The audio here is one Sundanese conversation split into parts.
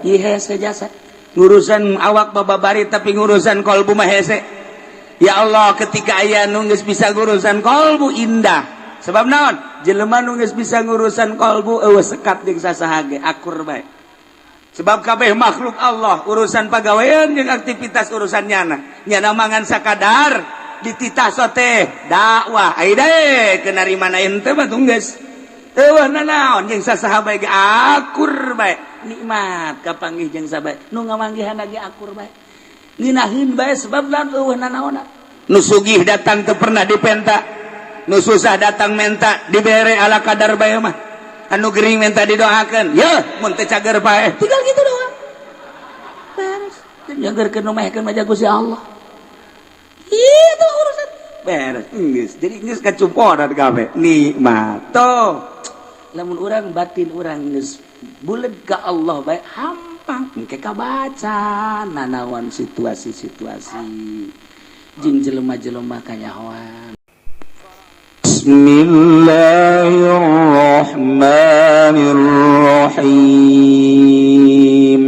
Ieu hese jasa. Ngurusan awak bababari tapi ngurusan kolbu mah hese. Ya Allah, ketika aya nu geus bisa ngurusan kolbu indah. Sebab naon? Jelema nu geus bisa ngurusan kolbu eueuh sekat jeung sasaha ge akur bae. Sebab kabeh makhluk Allah urusan pagawean jeung aktivitas urusan nyana. Nyana mangan sakadar dititah sote dakwah ai deui ke narima ente mah geus. Eueuh nanaon jeung sasaha bae ge akur bae. Nikmat kapanggih jeung sabae. Nu ngamanggihan ge akur bae. Ngeunaheun bae sebab lan eueuh nanaonna. Nu sugih datang teu pernah dipenta. Nu susah datang menta dibere ala kadar bae mah. Anu gering minta didoakan, ya mun teu cager paeh tinggal gitu doang, beres. Nyagerkeun nu mehkeun mah Gusti Allah, itu urusan beres geus. Jadi geus kacumponan kabeh nikmat tuh. Lamun urang batin urang geus buleg ka Allah bae hampang engke kabaca nanawan situasi-situasi jeung jelema-jelema kanyahoan. بسم الله الرحمن الرحيم.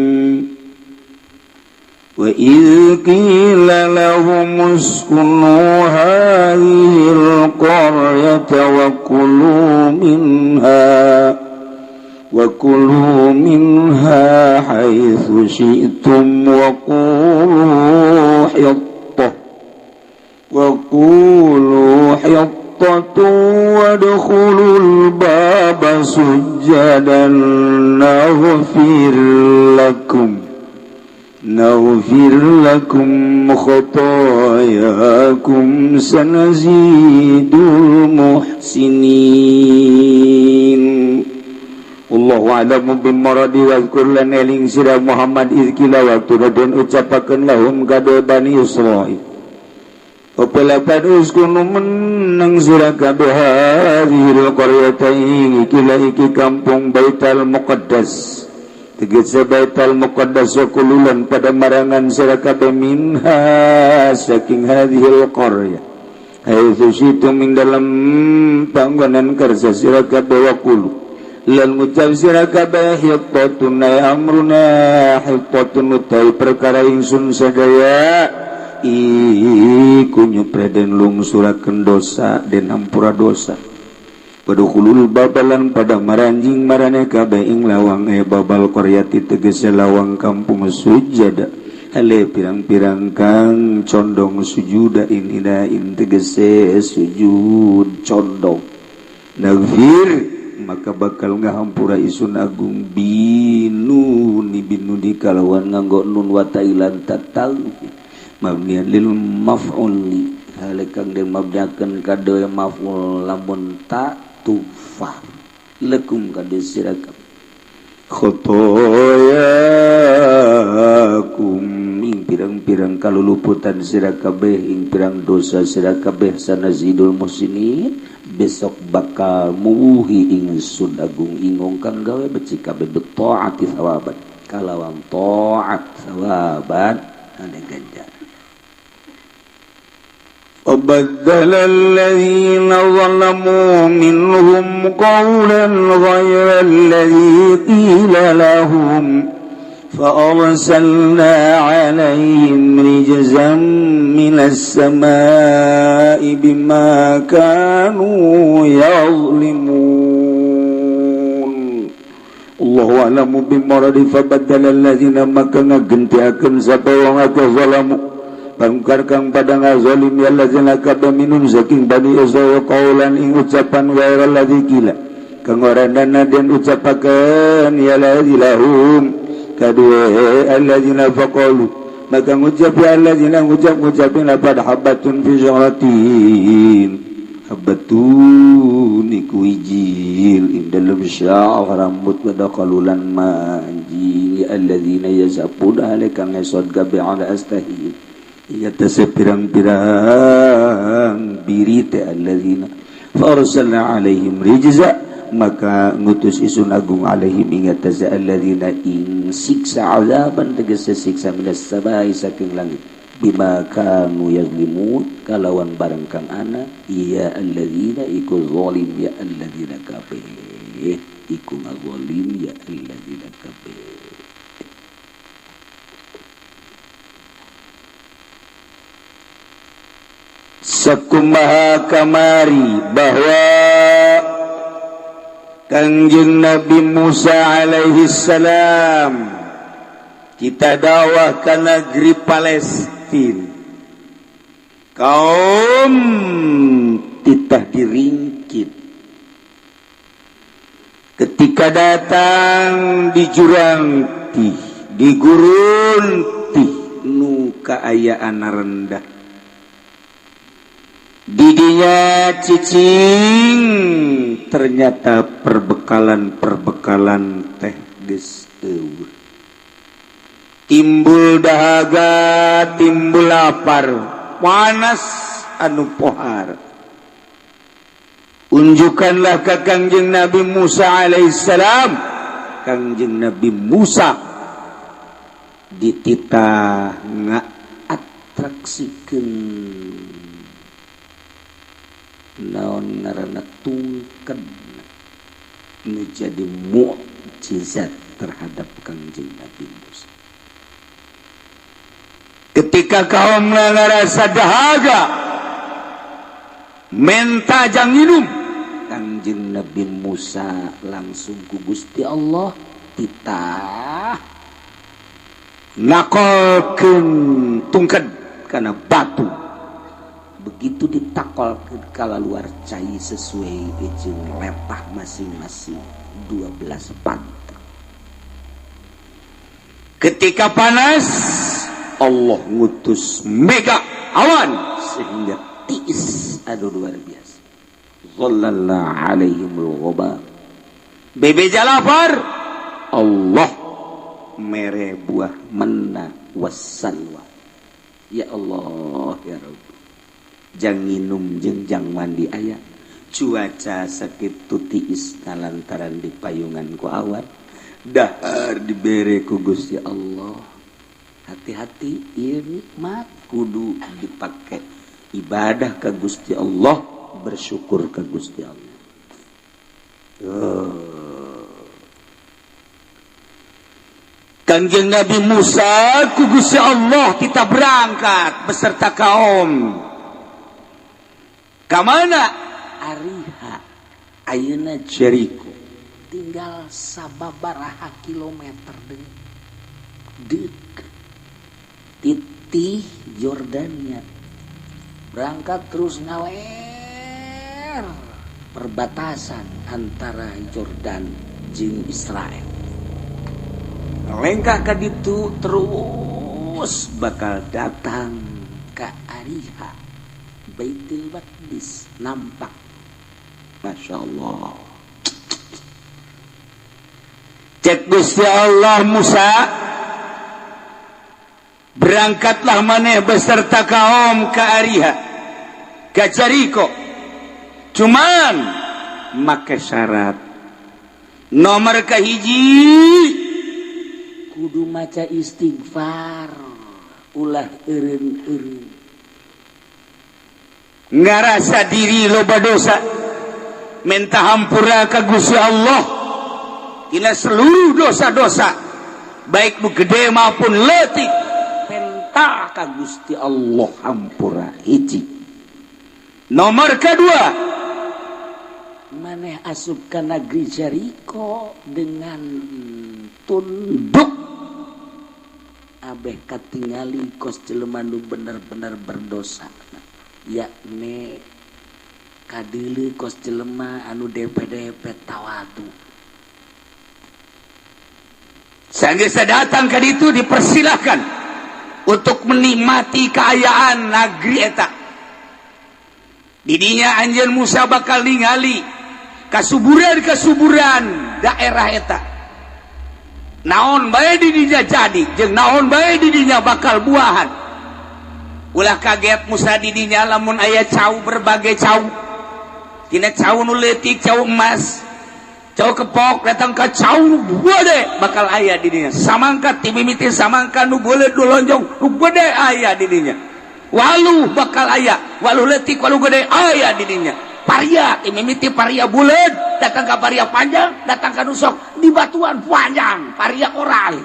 وإذ قيل لهم اسكنوا هذه القرية وكلوا منها حيث شئتم وقولوا حطة وادخلوا الباب سجدا نغفر لكم خطاياكم سنزيد المحسنين. الله أعلم بمراده. واذكر lan eling sira Muhammad إذ قيل waktu den ucapakeun لهم kadu Bani Israil apa lapan اسكنوا meneng sira kabeh هذه القرية ing ikilah iki kampung Baitul Muqaddas, tegese Baitul Muqaddas, وكلوا lan pada marangan sira kabeh منها saking هذه القرية حيث شئتم ing dalam panggonan kersa sira kabeh, وقولوا lan ngucap sira kabeh حطة ay أمرنا حطة utawi perkara ingsun sadaya iku nyupre den lungsurakeun dosa den hampura dosa. وادخلوا الباب lan pada maranjing marane kabeh ing lawang e باب القرية tegese lawang kampung سجدا hale pirang-pirang kang condong sujuda ina in tegese sujud condong. نغفر maka bakal ngahampura isun agung بالنون بالنون kalawan nganggo nun وتاء lan ta مبنيا للمفعول hale kang den mabniakeun kade maf'ul lamun ta تغفر لكم kade sira خطاياكم ing pirang-pirang kaluluputan sira kabeh, ing pirang dosa sira kabeh. سنزيد المحسنين besok bakal muwuhi ingsun agung ingong kang gawe becik kabeh بالطاعة ثوابا kalawan taat ثوابا ane ganjaran. وبدل الذين ظلموا منهم قولا غير الذي قيل لهم فأرسلنا عليهم رجزا من السماء بما كانوا يظلمون. الله أعلم بمراده. فبدل الذين maka ngagentiakeun sapa wong akeh ظلموا bangkar kang pada ngazolim ya الذين kabeh منهم saking Bani Israil قولا ing ucapan غير الذي قيل kang ora dana den ucapakeun ya ladzi لهم kadue الذين فقالوا maka ngucap ya الذين ngucap ngucapin pada حبة في شجرة حبة iku ijil ing dalem sya'ar rambut ودخلوا lan manjing ya الذين يزهفون hale kang ngesot gabe على أستاههم iya tese pirang-pirang birite الذين. فأرسلنا عليهم رجزا maka ngutus isun agung عليهم ing atase الذين ing siksa عذابا tegese siksa من السماء saking langit بما كانوا يظلمون kalawan barang kang ana iya الذين iku zalim ya الذين kabeh iku ngazalim ya الذين kabeh. Sakumaha kamari bahwa Kangjeng Nabi Musa alaihi salam kita dakwah ke negeri Palestina, kaum titah diringkit. Ketika datang di jurang tih, di gurun tih, nu kaayaan rendah, didinya cicing, ternyata perbekalan-perbekalan teh geus euweuh, timbul dahaga, timbul lapar, panas anu pohar. Unjukkanlah ke Kangjeng Nabi Musa alaihissalam. Kangjeng Nabi Musa dititah ngaatraksikeun, naon ngaranna, tungken menjadi mukjizat terhadap Kangjeng Nabi Musa. Ketika kaum ngarasa dahaga, menta jang minum, Kangjeng Nabi Musa langsung ku Gusti Allah titah nakolkeun tungken kana batu. Begitu ditakol luar cai sesuai jeung letah masing-masing 12 pantak. Ketika panas, Allah ngutus mega awan sehingga tiis. Aduh, luar biasa. Zallalna alaihimul ghamam. Bebeja lapar, Allah mere buah manna wassalwa. Ya Allah ya Rabb, jang nginum jeung jang mandi aya, cuaca sakitu tiis lantaran di payungan ku awan, dahar dibere ku Gusti Allah. Hati-hati, ieu nikmat kudu dipakai ibadah ke Gusti Allah, bersyukur ke Gusti Allah. Oh. Kangjeng Nabi Musa ku Gusti Allah kita berangkat beserta kaum. Kamana? Ariha, ayeuna Jericho. Tinggal sababaraha kilometer deui, deket titih Jordania. Berangkat terus ngaler perbatasan antara Jordan jeung Israel, lengkah ka ditu terus bakal datang ke Ariha, Baitul Maqdis nampak. Masya Allah. Cek Gusti Allah, "Musa, berangkatlah maneh beserta kaum ke Ariha, ke Jericho, cuman make syarat. Nomor kahiji, kudu maca istighfar, ulah eureun-eureun." Ngarasa diri loba dosa, minta hampura ka Gusti Allah tina seluruh dosa-dosa, baik nu gede maupun leutik, minta ka Gusti Allah hampura, hiji. Nomor kedua, maneh asup ka negeri Jericho dengan tunduk, abeh katingali kos jelema nu bener-bener berdosa, yakni kadeuleu kos jelema anu DP-DP tawadu. Sehingga saya datang ke itu dipersilahkan untuk menikmati keayaan negeri eta. Didinya anjeun Musa bakal ningali kasuburan-kasuburan daerah eta. Naon bae didinya jadi, jeung naon bae didinya bakal buahan. Ulah kaget Musa didinya lamun aya cau, berbagai cau. Tina cau nu leutik, cau emas, cau kepok, datang ke cau nu gede bakal aya di dinya. Samangka timimiti samangka nu beuleut, nu lonjong, nu gede aya di dinya. Walu bakal aya, walu leutik, walu gede aya di dinya. Paria, timimiti paria buleut, datang ke paria panjang, datang ke nusok di batuan panjang, paria orai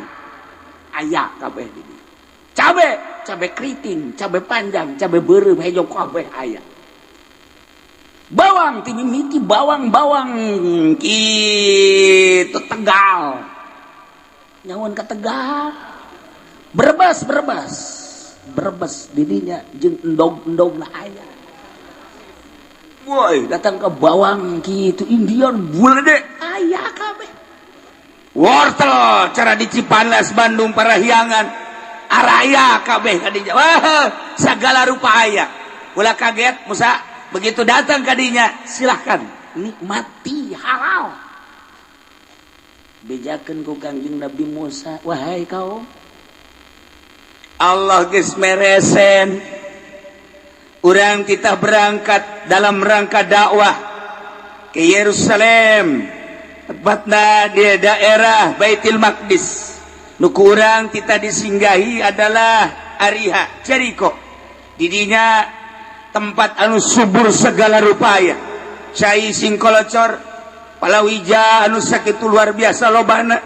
aya kabeh di dinya. Cabe, cabe keriting, cabe panjang, cabe beureum, hejo, kabeh aya. Bawang ti mimiti bawang-bawang kitu Tegal. Nyawan ka Tegal. Brebes, Brebes. Brebes didinya jeung endog-endog na aya. Woi, datang ke bawang gitu Indian bule aya kabeh. Wortel cara di Cipanas, Bandung, Parahyangan, araya kabeh kadinya. Wah, segala rupa aya. Ulah kaget Musa, begitu datang kadinya silahkan nikmati halal. Bejakeun ku Kangjeng Nabi Musa, "Wahai kaum, Allah geus meresen urang kita berangkat dalam rangka dakwah ke Yerusalem, tepatnya di daerah Baitul Maqdis. Nu ku urang kita disinggahi adalah Ariha, Jericho. Didinya tempat anu subur segala rupaya, cai singkolocor, palawija anu sakitu luar biasa lobana.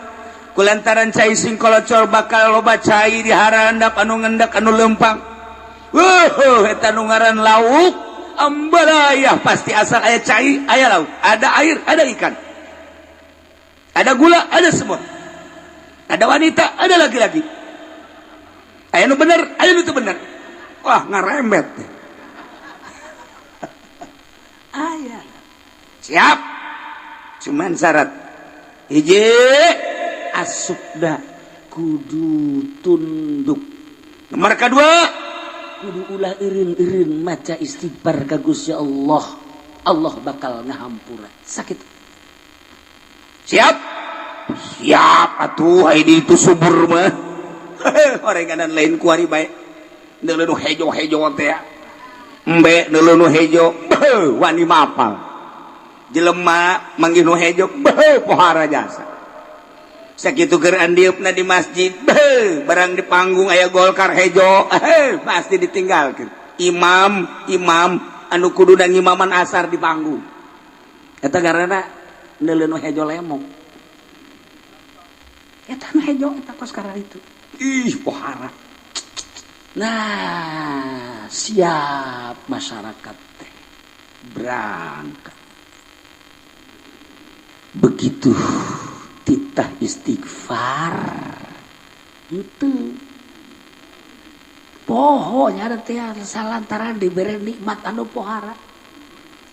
Kulantaran cai singkolocor bakal loba cai di harandap anu ngendak, anu lempang. Wuh, eta nu ngaran lauk ambalayah, pasti asal aya cai aya lauk, ada air ada ikan, ada gula, ada semua, ada wanita, ada laki-laki, aya nu bener, aya nu teu bener. Wah, ngarembet aya. Siap, cuman syarat hiji, asupna kudu tunduk. Nomor kedua, kudu ulah irin-irin maca istighfar ka Gusti Allah, Allah bakal ngahampura." Sakit. Siap, siap atuh. Ai itu subur mah orenganan lain kuari bae. Neuleuh nu hejo-hejo teh, embe neuleuh nu hejo wani mapal. Jelema manggih nu hejo, beuh, pohara jasa. Sakitu keur andieupna di masjid, beuh, barang di panggung aya Golkar hejo, pasti ditinggalkeun. Imam, imam anu kudu ngimaman asar di panggung eta karena neuleuh nu hejo lemong. Eta nu hejo eta kos karena itu, ih, pohara. Nah, siap, masyarakat teh berangkat. Begitu titah istighfar itu pohonya ada teh salantaran diberi nikmat anu pohara,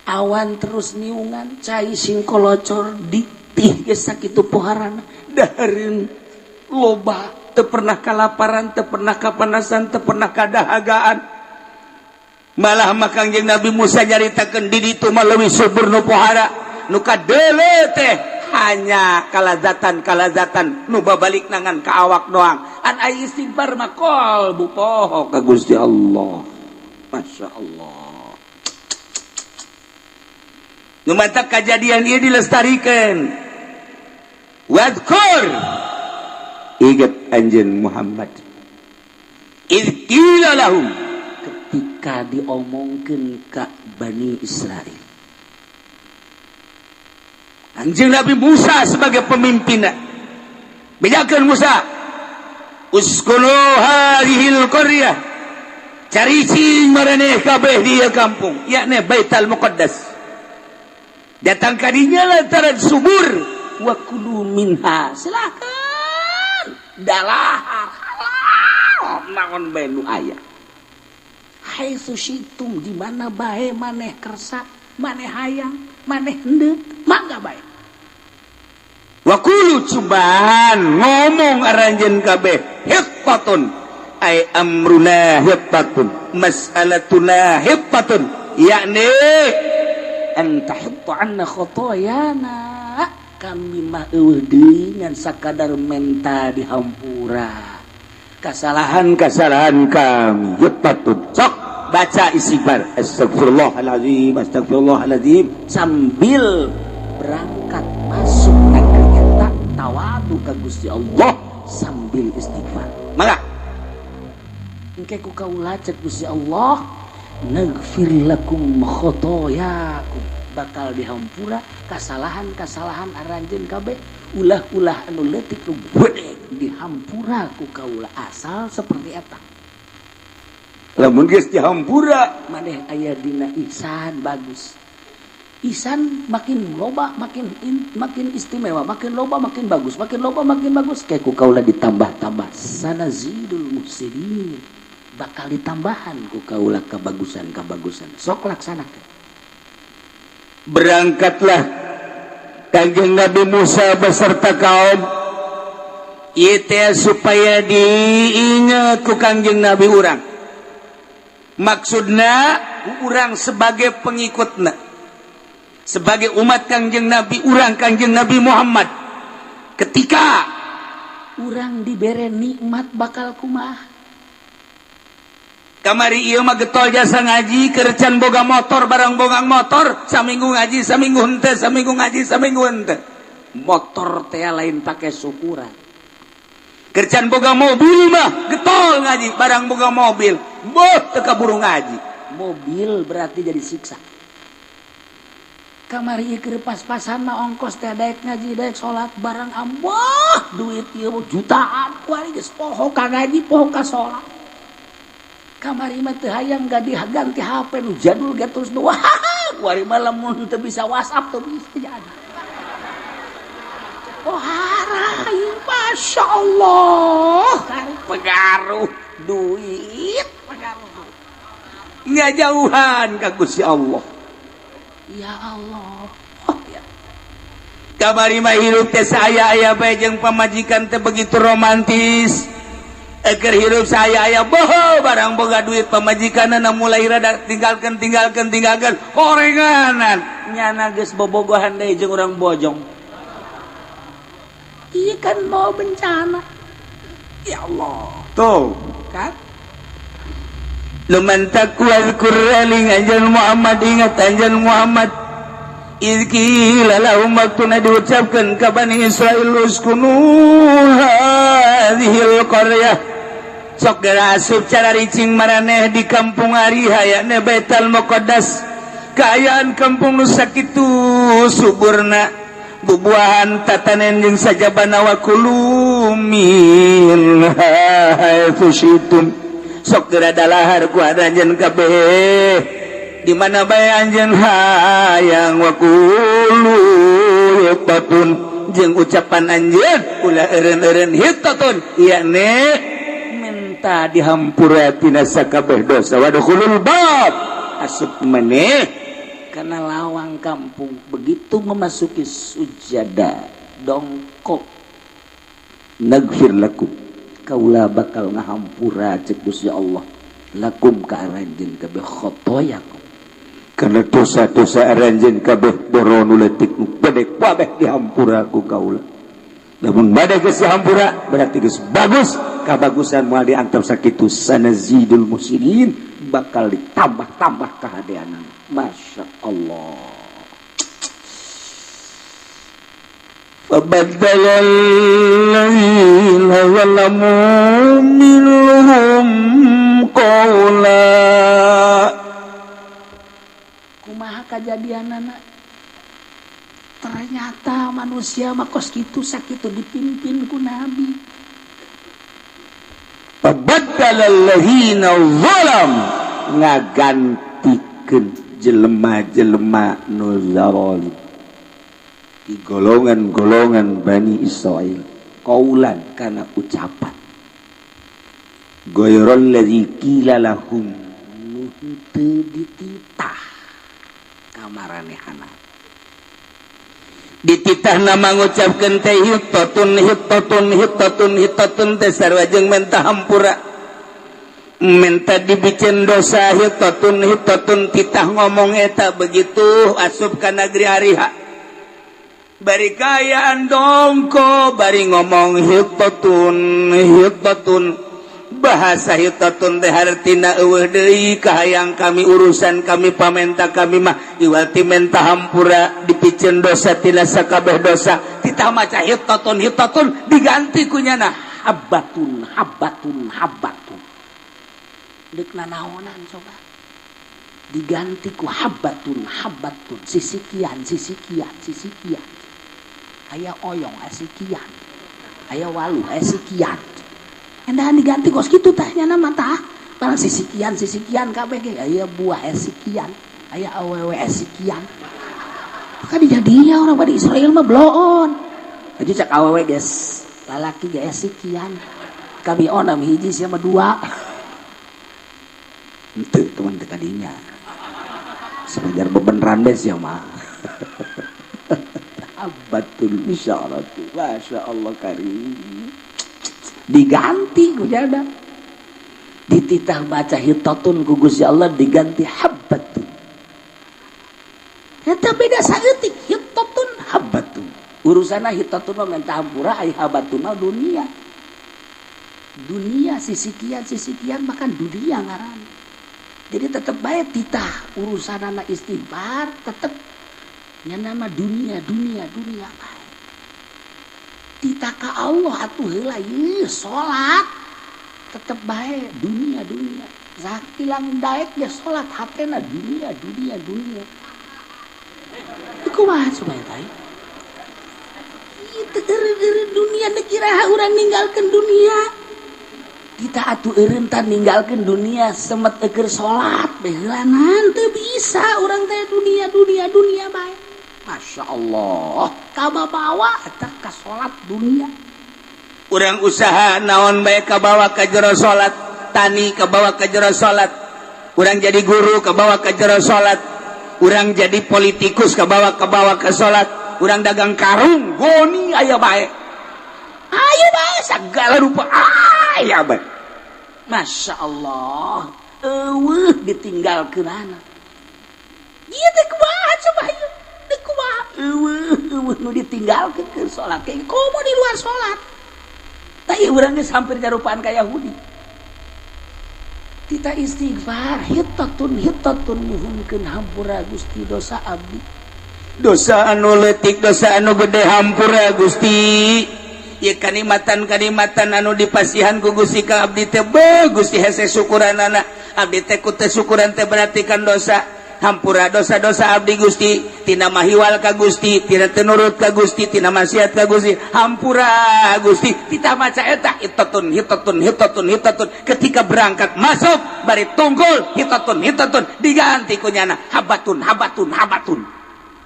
awan terus niungan, cai singkolocor ditih geus sakitu poharana, dahareun loba, teu pernah kalaparan, teu pernah kapanasan, teu pernah kadahagaan. Malah Kangjeng Nabi Musa nyaritakeun di ditu mah leuwih subur nu pohara. Nu kadele teh hanya kalazatan kalazatan nu babalik nangan ka awak doang. An ai istighfar mah qalbu poho ka Gusti Allah. Masya Allah. Nu matak kajadian ieu dilestarikan. Wadkur, ingat anjeun Muhammad, idz qila lahum, ketika diomongkeun ka Bani Israel. Anjeun Nabi Musa sebagai pemimpinna bejakeun, "Musa, uskunu hadhil qaryah, caricing maraneh kabeh di ieu kampung," yakni Baitul Muqaddas. Datang kadinya lantaran subur, wa kulu minha, silakan dalahar halal naon bae nu aya, haitsu syitum, di mana bae maneh kersa, maneh hayang, maneh henteu, mangga bae. Wakulu, cobaan ngomong aranjeun kabeh, hittatun, ay amruna hittatun, mas'alatuna hittatun, yakni an tahitta anna khotoyana, kami mah eueuh deui ngan sakadar menta dihampura kesalahan-kesalahan kami. Hittatun, sok baca istighfar, astagfirullahalazim, astagfirullahalazim, sambil berangkat masuk negeri eta, tawadu ka Gusti Allah sambil istighfar. Maka engke ku kaula cek Gusti Allah, naghfir lakum khotoyakum, bakal dihampura kesalahan-kesalahan aranjeun kabeh, ulah-ulah anu leutik nu gede dihampura ku kaula asal seperti eta. Lamun geus dihampura, maneh aya dina ihsan bagus. Isan makin loba makin makin istimewa, makin loba makin bagus, makin loba makin bagus. Kayak ku kaula ditambah-tambah, sanazidul muhsinin, bakal ditambahan ku kaula kebagusan-kebagusan. Sok laksanakan. Berangkatlah Kanjeng Nabi Musa beserta kaum ieu teh supaya diingat ku Kanjeng Nabi urang, maksudna urang sebagai pengikutna, sebagai umat Kangjeng Nabi urang, Kangjeng Nabi Muhammad, ketika urang dibere nikmat bakal kumaha. Kamari ieu mah getol jasa ngaji, keur can boga motor. Barang boga motor, saminggu ngaji, saminggu henteu, saminggu ngaji, saminggu henteu. Motor teh lain pakai syukuran. Keur can boga mobil mah getol ngaji. Barang boga mobil, boh, teu kaburu ngaji. Mobil berarti jadi siksa. Kamari keur pas-pasan mah ongkos teh daek ngaji, daek salat. Barang amboh duit ieu jutaan, kuari geus poho ka ngaji, poho ka salat. Kamari mah teu hayang ganti HP nu jadul ge, terus nu wah, kuari mah lamun teu bisa WhatsApp teu bisa jadi. Oh, harai, Masya Allah. Pengaruh duit, pengaruh. Ngajauhan ka Gusti Allah. Ya Allah, oh, ya. Kamari mah hirup teh saya aya bae jeung pamajikan teh begitu romantis. Eker hirup saya aya boho, barang boga duit pamajikan mulai rada tinggalkan, tinggalkan, tinggalkan, horenganan nyana geus bobogohan deui jeung urang Bojong. Iya kan, mau bencana. Ya Allah. Tuh kan. Lumantak wazkur, eling anjeun Muhammad, ingat anjeun Muhammad, idz qila lahum, waktuna diucapkeun ka Bani Israil, uskunu hadhil qaryah, sok geura asup cara ricing maraneh di kampung Ariha, yakni Baitul Muqaddas. Kaayaan kampung nu sakitu suburna, bubuahan, tatanen jeung sajabana, wa kulu minha haitsu syi'tum, sok geura dalahar ku anjeun kabeh di mana bae anjeun hayang, wa qulu hittatun, jeung ucapan anjeun ulah eureun-eureun, hittatun yakni minta dihampura tina sakabeh dosa, wadkhulul bab, asup maneh karena lawang kampung. Begitu memasuki sujada, dongkok, naghfir lakum, kaula bakal ngahampura, cek Gusti Allah, lakum ka aranjeun kabeh, khotoyakum, karena dosa-dosa aranjeun kabeh, doro nu leutik nu gede kabeh dihampura ku kaula. Lamun bade geus dihampura berarti geus bagus. Kabagusan moal diantep sakitu. Sanazidul muhsinin, bakal ditambah-tambah kahadeanan. Masya Allah. فبدل الذين ظلموا منهم قولا. Kumaha kajadianana? Ternyata manusia mah kos kitu, sakitu dipimpin ku nabi. فبدل الذين ظلم, ngagantikeun jelema-jelema nu zalim di golongan-golongan Bani Israel, qaulan, kana ucapan, ghairal ladzi qila lahum, nu henteu dititah kamaranehana. Dititah nama ngucapkeun teh hittatun, hittatun, hittatun, hittatun teh sarua jeung menta hampura, minta dibicen dosa. Hittatun, hittatun, titah ngomong eta. Begitu asup ka negeri Ariha, bari kayaan dongko, bari ngomong hittatun, hittatun. Bahasa hittatun teh hartina eueuh deui kahayang kami, urusan kami, pamenta kami mah iwati menta hampura, dipicen dosa tina sakabeh dosa. Titah maca hittatun, hittatun, diganti ku nyana habbatun, habbatun, habbatun. Deuk nanaonan coba? Diganti ku habbatun, habbatun, sisikian, sisikian, sisikian. Aya oyong sikian, aya walu sikian. Endahan diganti kos kitu tah nyana mah tah. Barang sisikian, sisikian kabeh ge, aya buah sikian, aya awewe sikian. Kan dijadinya orang Bani Israel mah bloon. Aja cak awewe guys, lalaki guys sekian. Kami onam hiji, siapa dua. Itu teman tekadinya. Sebentar bebeneran bes ya mah. Abatul isyarat. Masya Allah karim. Diganti ku jada. Dititah baca hittatun ku Gusti Allah diganti habbatun. Eta beda saeutik, hittatun, habbatun. Urusanna hittatun mah minta hampura, ai habbatun mah dunia. Dunia sisikian sisikian, bahkan dunia ngaran. Jadi tetep bae titah urusan anak istighfar tetep nya nama dunia, dunia, dunia bae. Titah ka Allah atuh heula ieu salat tetep bae dunia, dunia. Zakilang daek ge salat, hatena dunia, dunia, dunia. Kumaha coba eta? Ieu teh eureun dunia, teu kira urang ninggalkeun dunia. Kita atuh eureun tah ninggalkeun dunia semet eukeur salat bae heulanan teu bisa urang teh, dunia, dunia, dunia bae. Masya Allah, kabawa eta ka salat dunia. Urang usaha naon bae kabawa ka jero salat, tani kabawa ka jero salat, urang jadi guru kabawa ka jero salat, urang jadi politikus kabawa kabawa ke salat, urang dagang karung goni aya bae. Ayo bae, segala rupa aya bae. Masya Allah, eueuh ditinggalkeun anak. Ieu teh kumaha coba ieu? Teh kumaha? Eueuh, eueuh nu ditinggalkeun ke salat. Kayak komo di luar salat. Tah ieu urang geus hampir nyarupaan ka Yahudi. Tita istighfar, hittatun, hittatun, nyuhunkeun hampura Gusti dosa abdi. Dosa anu leutik, dosa anu gede, hampura Gusti. Ieu kanikmatan-kanikmatan anu dipasihan ku Gusti ka abdi teh, beuh Gusti, hese syukuranana. Abdi teh ku teu syukuran teh berarti kan dosa. Hampura dosa-dosa abdi Gusti, tina mahiwal ka Gusti, tina teu nurut ka Gusti, tina maksiat ka Gusti. Hampura Gusti. Kita maca eta hittatun, hittatun, hittatun, hittatun, ketika berangkat masuk bari tunggul hittatun, hittatun diganti ku nyana habatun, habatun, habatun.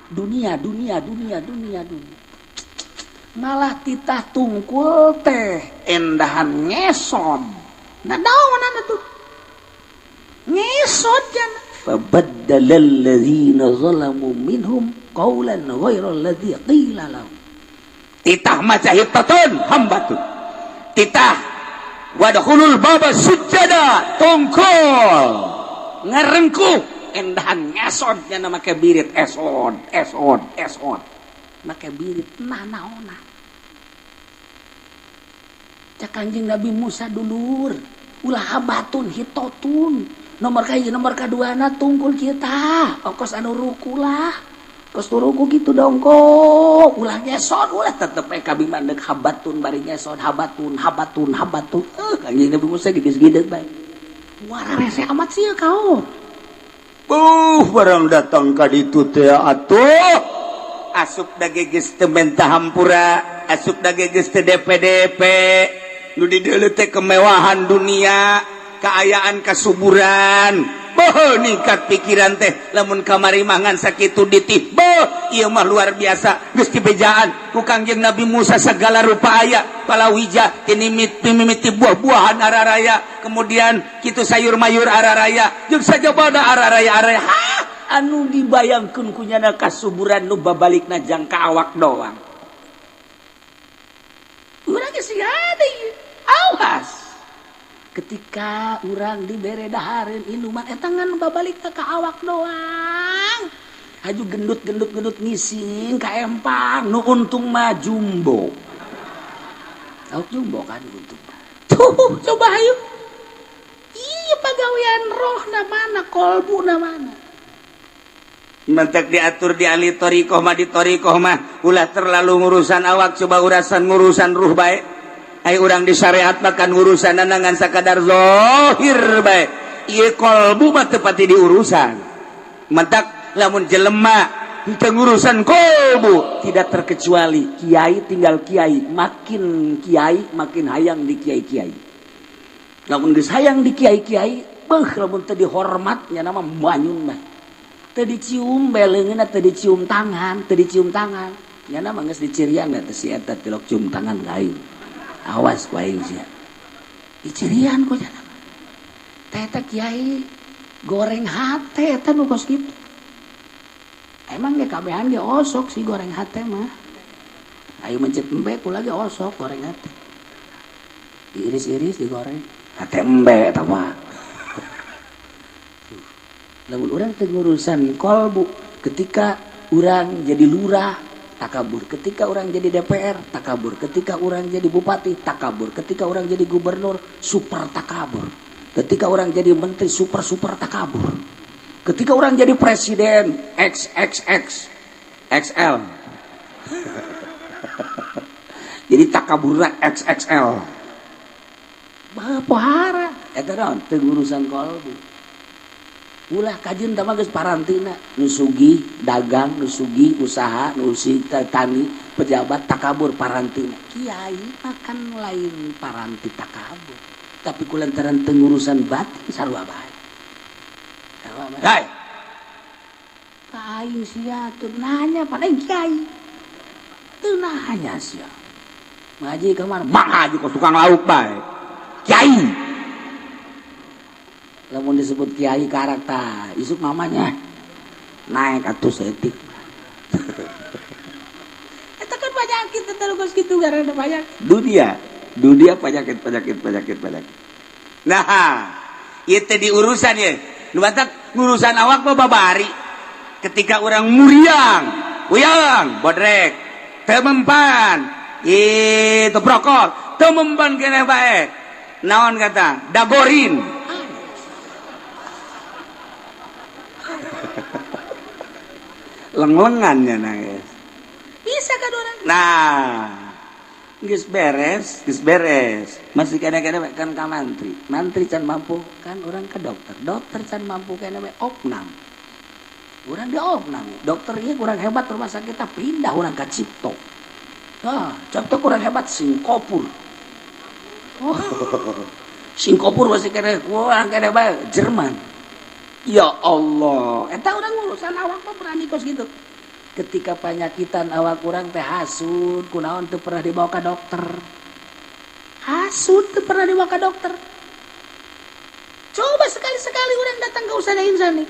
Dunia, dunia, dunia, dunia, dunia. Malah titah tungkul teh endahan ngesod. Nah, naon tuh? Ngesod jana. Fabaddala alladzina zalamu minhum qawlan ghayra alladzi qila lahum. Titah maca hittatun, hambatun. Titah wadkhulul baba sujada, tungkul ngarengkuh endahan ngesod jana, make birit esod esod esod, make birit. Nah, naona cak Kanjeng Nabi Musa, dulur, ulah habatun, hitotun nomor kahiji, nomor kaduana tungkul kita okos anu ruku lah, kos ruku gitu dong kok. Ulah ngesot, ulah, tetep eh kami mandek habatun bari ngesot, habatun, habatun, habatun. Eh, Kanjeng Nabi Musa gitu gitu bae. Wara rese amat sih ya kau. Barang datang ka ditu teh atuh asup dage geus teu menta hampura, asup dage geus teu DPDP, nu dideuleu teh kemewahan dunia, keayaan, kasuburan. Boh, ningkat pikiran teh lamun kamari mangan sakitu ditih, boh, ieu mah luar biasa, geus dibejaan ku Kangjeng Nabi Musa segala rupa aya, palawija tinimit mimiti buah-buahan araraya, kemudian kitu sayur mayur araraya, jeung sajabana araraya araraya. Hah, anu dibayangkeun ku nyana kasuburan nu babalikna jangka awak doang. Urang geus ada ieu. Awas ketika urang dibere dahareun inuman eta ngan babalik ka awak doang, haju gendut gendut gendut ngising ka empang, nu untung mah jumbo. Tahu jumbo kan untung tuh. Coba ayo, iya, pagawean roh na mana, kolbu na mana? Mentek diatur di ahli thoriqoh mah, di thoriqoh mah ulah terlalu ngurusan awak, coba urusan ngurusan ruh bae. Ai urang di syariat makan urusan ngan sakadar zohir bae, ieu kolbu mah teu pati diurusan. Mentak lamun jelema teu ngurusan kolbu, tidak terkecuali kiai, tinggal kiai, makin kiai makin hayang di kiai-kiai. Lamun geus hayang di kiai-kiai, beuh, lamun teu dihormatnya nama manyun mah. Teu dicium beleungeunna, teu dicium tangan, teu dicium tangan. Nyana mah geus dicirian teh si eta tilok cium tangan ka aing. Awas ku aing sia. Dicirian ku nyana. Teh eta kiai goreng hate eta nu kos kitu. Emang ge kabehan ge osok sih goreng hate mah. Ayo mencet embe kula ge osok goreng hate. Diiris-iris digoreng. Hate embe eta mah. Lamun urang teu ngurusan kolbu, ketika urang jadi lurah takabur, ketika urang jadi DPR takabur, ketika urang jadi bupati takabur, ketika urang jadi gubernur super takabur, ketika urang jadi menteri super super takabur, ketika urang jadi presiden XXX XL. Jadi takaburna XXL. Pohara eta naon teu ngurusan kolbu. Ulah kajeun tah mah geus parantina, nu sugih dagang, nu sugih usaha, nu tani, pejabat takabur parantina. Kiai mah kan lain paranti takabur, tapi kulantaran teu ngurusan batin sarua bae. Sarua bae. Hai. Ka aing sia teu nanya pan aing kiai. Teu nanya sia. Ngaji ka mana? Mang haji kok tukang lauk bae. Kiai. Lamun disebut kiai karakter, isuk mamanya naik atuh setik. Eta kan penyakit eta geus kitu gara-gara penyakit. Dunia, dunia penyakit penyakit penyakit penyakit. Nah, ieu teh diurusan ye. Nu batak ngurusan awak mah babari. Ketika urang muriang, uyang, bodrek, teu mempan, itu brokol, teu mempan keneh bae. Naon kata? Dagorin. Leng-lengannya nangis. Bisa kan orang? Nah, geus beres, geus beres. Masih kadang-kadang kan ka mantri. Mantri can mampu kan orang ke dokter. Dokter can mampu kan we opnam. Urang di opnam. Dokter ieu kurang hebat rumah sakit pindah urang ka Cipto. Ah, Cipto kurang hebat Singkopur. Oh. Singkopur masih kena kurang kena bae Jerman. Ya Allah, eta urang urusan awak mah berani kos gitu. Ketika panyakitan awak urang teh hasud, kunaon teu pernah dibawa ka dokter. Hasud teu pernah dibawa ka dokter. Coba sekali-sekali urang datang ke Ustazah Insani.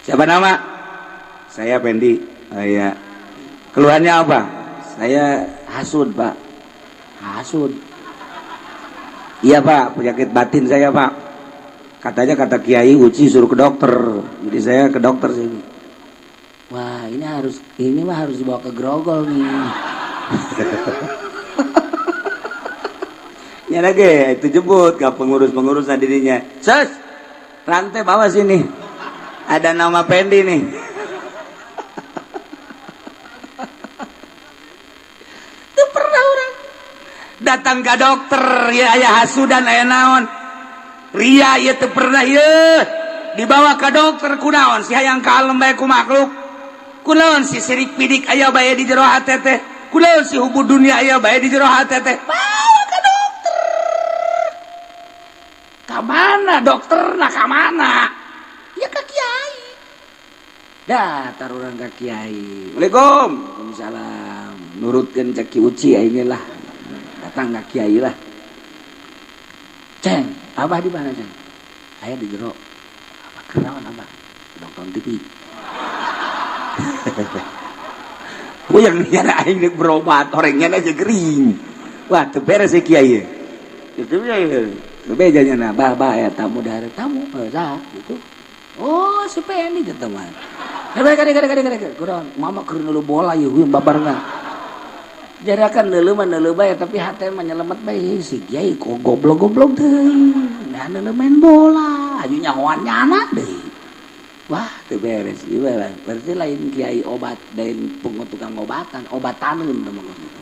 Siapa nama? Saya Pendi. Oh, iya. Keluhannya apa? Saya hasud, Pak. Hasud. Iya, Pak, penyakit batin saya, Pak. Katanya kata Kiai Uci suruh ke dokter. Jadi saya ke dokter sini. Wah, ini mah harus dibawa ke Grogol nih. Ya lagi itu jemput ke pengurus-pengurus dirinya. Sus, rantai bawa sini. Ada nama Pendi nih. Itu pernah orang datang ke dokter ya aya hasudan aya naon. Ria ieu teu pernah ieu dibawa ke dokter kunaon si hayang kalem bae ku makhluk. Kunaon si sirik pidik aya bae di jero hate teh. Kunaon si hubud dunia aya bae di jero hate teh. Bawa ke dokter. Ka mana dokterna ka mana? Ya ka kiai. Datar urang ka kiai. Waalaikum. Waalaikumsalam. Nurutkeun cek Ki Uci aing lah. Datang ka kiai lah. Ceng, abah di mana ceng? Aya di jero. Abah kenaon abah? Nonton TV. Puyeng nyana aing deuk berobat, orangnya aja gering. Wah, teu beres si kiai. Itu teu beja nyana, bah bah aya tamu dari tamu, saha gitu. Oh, si Pendi teh teman. Kade kade kade kade. Kurang mama keur neuleuh bola ieu babarna. Jarakan neuleuh mah neuleuh bae tapi hate mah nyelemet bae si kiai kok goblok-goblok deui. Nah neuleuh main bola, aju nyahoan nyana deui. Wah, teu beres ieu berarti lain kiai obat, lain tukang obatan, obataneun teh mah gitu.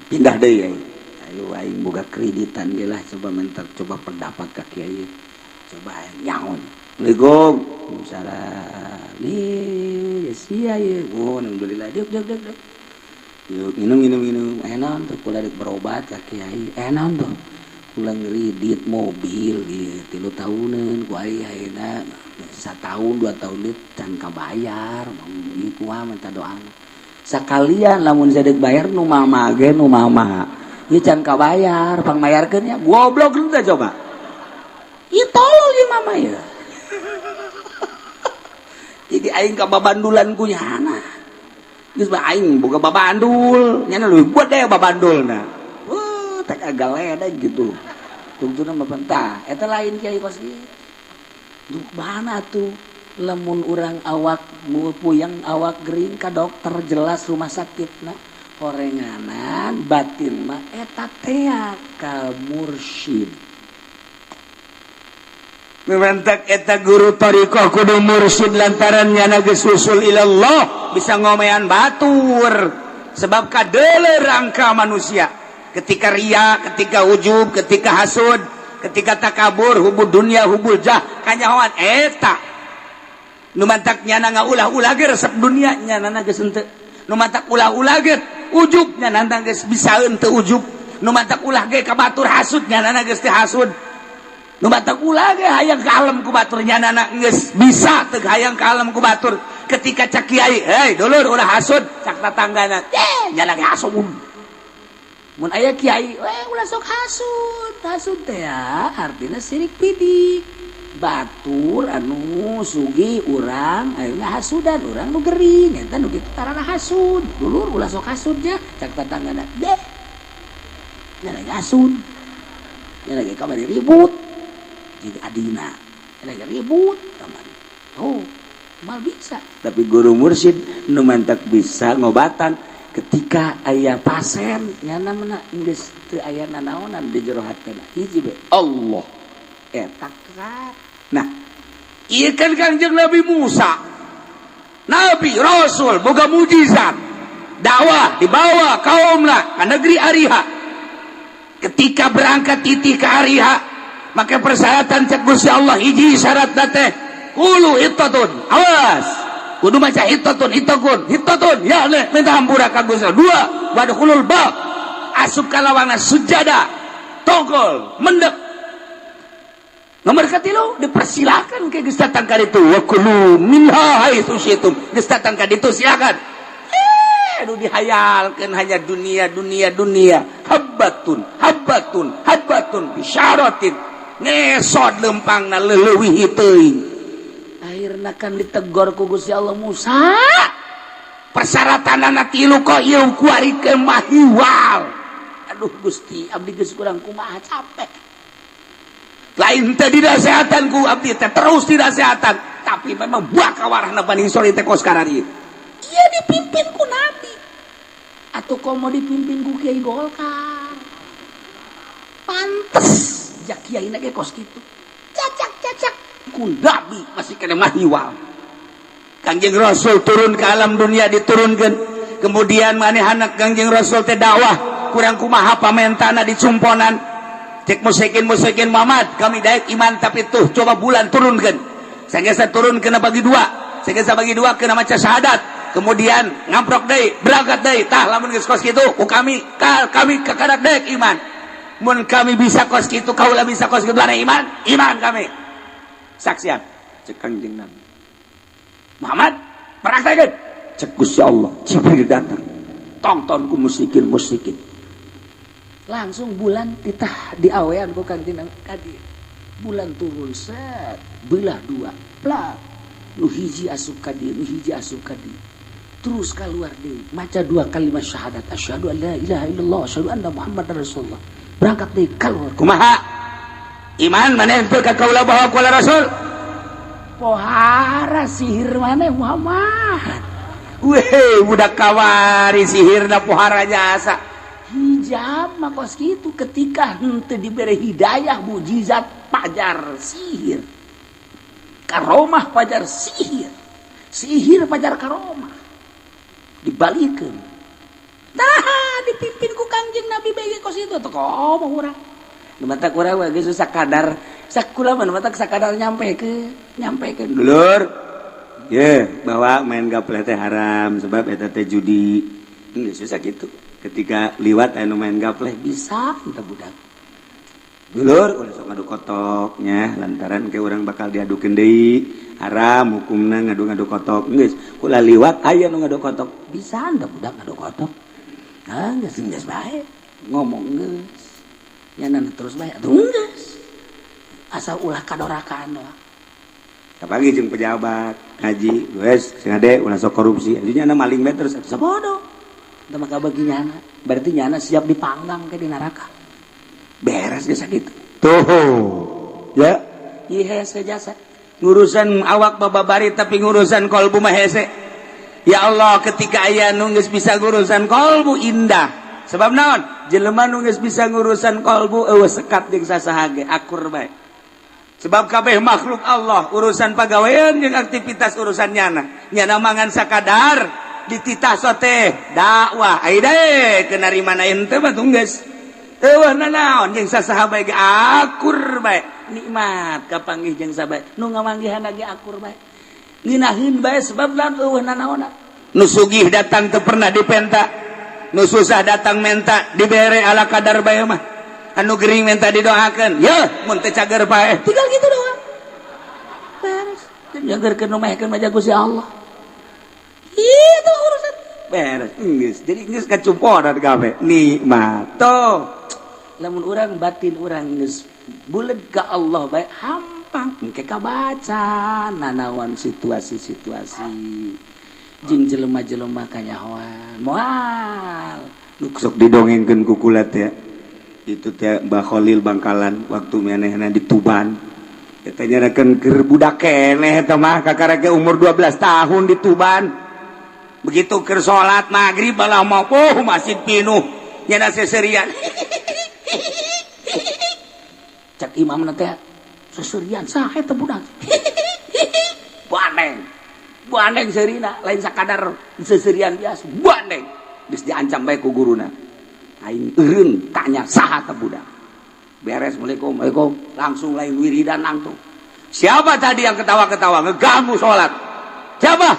Pindah deui aing. Ayo aing boga kreditan ge lah coba mentar coba pendapat ka kiai. Coba aing nyaon. Assalamualaikum. Waalaikumsalam. Ih, sia ieu. Oh, alhamdulillah. Diuk diuk diuk. Yuk, minum minum minum. Enak tuh kula rek berobat ka kiai. Enak tuh. Kula ngredit mobil gitu 3 tahunan ku ayeuna setahun 2 tahun deui can kabayar. Ieu kumaha minta doa sakalian, lamun sadek bayar nu mama ge, nu mama ieu can kabayar, pangmayarkeun nya. Goblok teh, coba ieu, tolol ieu mama ya. Jadi aing ka babandulan ku nyana, geus bae aing boga babandul, nyana leuwih buat deh babandulna. Wah, tek agak ledek gitu. Tungtuna mah tah eta lain kiai kos kitu. Mana tuh lamun urang awak puyeng, awak gering, ka dokter jelas rumah sakit. Nah, horenganan batin mah eta tea ka mursyid. Matak eta guru thariqah kudu mursyid, lantaran nyana geus usul ilallah, bisa ngomean batur, sebab kadele rangka manusia ketika ria, ketika ujub, ketika hasud, ketika takabur, hubud dunia, hubul jah, kanyahoan eta. Nu mantak nyana ngaulah-ulah ge resep dunia, nyana geus henteu. Nu mantak ulah-ulah ge ujub, nyana geus bisa henteu ujub. Nu mantak ulah ge ka batur hasud, nyana geus teu hasud. Nu mantak ulah ge hayang kalem ku batur, nyana geus bisa teu hayang kalem ku batur. Ketika cak kiai, "Hei dulur, ulah hasud," cak tatanggana, "Eh, nyana ge hasud." Mun aya kiai, "Eh, ulah sok hasud." Hasud teh ya artinya sirik pidik. Batur anu sugih, urang ayeuna hasudan, urang nu gering, eta nu kitu tarana hasud. "Dulur, ulah sok hasud nya," cak tatanggana, "Deh, nya lagi hasud, nya lagi kamari ribut jeung adina, nya lagi ribut kamari." Oh, mal bisa. Tapi guru mursyid nu mantak bisa ngobatan ketika aya pasien, nyana mana geus teu aya nanaonan di jero hatena, hiji be Allah eta kan. Nah, ieu kan Kangjeng Nabi Musa, Nabi Rasul, boga mujizat, dakwah dibawa kaumna ke negeri Ariha. Ketika berangkat titih ke Ariha, maka persyaratan cek Gusti Allah, hiji syarat teh qulu hittatun. Awas, kudu maca hittatun, hittakun, hittatun ya, le minta hampura ka Gusti. Dua, wadkhulul bab, asup ka lawangan, sujada, togol mendek. Nomor katilu, dipersilakan ke geus datang ka ditu, wa kulu minha haitsu syitum. Geus datang ka ditu, silakan. Eh, nu dihayalkeun hanya dunia, dunia, dunia. Habbatun, habbatun, habbatun bisyaratin, ngesot lempangna leuwih teuing. Akhirna kan ditegor ku Gusti Allah, "Musa, persyaratan anak tilu kok ieu kuari ke mahiwal?" "Aduh Gusti, abdi geus kurang kumaha, capek." Lain teh dinasehatan ku abdi teh, terus dinasehatan, tapi memang buah kawarahna Bani Israil teh kos karari. Ieu dipimpin ku nabi atau komo dipimpin ku Kiai Golkar, pantes ja kiai ge kos kitu, cacak-cacak ku nabi masih kena mahiwal. Kangjeng Rasul turun ke alam dunia, diturunkan, kemudian manehana Kangjeng Rasul teh dakwah kurang kumaha pamentana, dicumponan cek musyrikin musyrikin, "Muhammad, kami daek iman, tapi tuh coba bulan turunkan." Saya turun kena bagi dua, saya bagi dua, kena maca syahadat, kemudian ngamprok deui, berangkat deui. "Tah, lamun geus kos kitu ku kami kami kakarak daek iman. Mun kami bisa kos kitu, kaula bisa kos kitu, ada iman, iman kami." "Saksian," cek Kangjeng Nabi Muhammad, "praktekeun." Cek Gusti Allah, Jibril datang, tonton ku musyrikin musyrikin, langsung bulan titah diawean ku Kangjeng Nabi. Bulan turun, set, belah dua, plak, nu hiji asup ka dieu, nu hiji asup ka dieu, terus keluar deui, maca dua kalimat syahadat, asyhadu an la ilaha illallah, asyhadu anna muhammadar rasulullah, berangkat deui keluar. "Kumaha iman maneh teu ka kaula bahwa kula rasul?" "Pohara sihir maneh, Muhammad." Weh, budak kawari sihirna, pohara jasa hijab mah kos kitu. Ketika henteu diberi hidayah, mujizat pajar sihir, karomah pajar sihir, sihir pajar karomah, dibalikeun. Tah, dipimpin ku Kangjeng Nabi bege kos itu tuh. Komo urang nu matak urang mah geus sakadar sakula mah, matak sakadar nyampe ke dulur ye bahwa main gaple teh haram sebab eta teh judi. Geus susah gitu. Ketika liwat anu main gaple, bisa kita budak. Dulur ulah sok ngadu kotoknya lantaran ke orang bakal diadukeun deui, haram hukumna ngadu-ngadu kotok. Geus kula liwat aya nu ngadu kotok, bisa anda budak ngadu kotok? Ah, geus geus bae ngomong, geus nya terus bae atuh, geus asal ulah kadorakaan doang. Apalagi jeung pejabat ngaji, wes sing ade ulah sok korupsi, artinya maling bae terus sabodo. Eta maka bagi nyana berarti nyana siap dipanggang ke di neraka. Beres geus sakitu tuh ya. Ieu hese jasa ngurusan awak bababari, tapi ngurusan kolbu mah hese. Ya Allah, ketika aya nu geus bisa ngurusan kolbu, indah. Sebab naon? Jelema nu geus bisa ngurusan kolbu eueuh sekat jeung sasaha ge akur bae, sebab kabeh makhluk Allah. Urusan pagawean jeung aktivitas urusan nyana, nyana mangan sakadar, dititah sote dakwah ai deui kenarima ente mah geus eueuh nanaon jeung sasaha bae ge akur bae, nikmat kapanggih jeung sabae nu ngamanggihan ge akur bae, ngeunaheun bae, sebab lan eueuh nanaonna. Nu sugih datang teu pernah dipenta, nu susah datang menta dibere ala kadar bae mah. Anu gering minta didoakan ya, mun teu cager paeh, tinggal gitu doang, beres. Jagerkeun nu maehkeun mah Gusti Allah, itu urusan beres geus. Jadi geus kacumponan gawe nikmat tuh. Lamun urang batin urang geus buleg ka Allah bae, hampang engke kabaca nanawan situasi-situasi jeung jelema-jelema kanyahoan moal. Sok didongengkeun ku kula teh itu teh Mbah Khalil Bangkalan waktu manehna di Tuban. Eta nyarakeun keur budak keneh eta mah, kakara ge umur 12 tahun di Tuban. Begitu keur salat maghrib malah mau, oh, masjid pinuh, nyana seserian. Cak imam teh, seserian saha eta budak? Bandeng bandeng seurina, lain sakadar seserian biasa, bandeng. Geus diancam bae ku guruna, aing eureun tanya saha teh budak. Beres, "Assalamualaikum, Assalamualaikum," langsung lain wiridan, langsung, "Siapa tadi yang ketawa-ketawa ngeganggu sholat? Siapa?"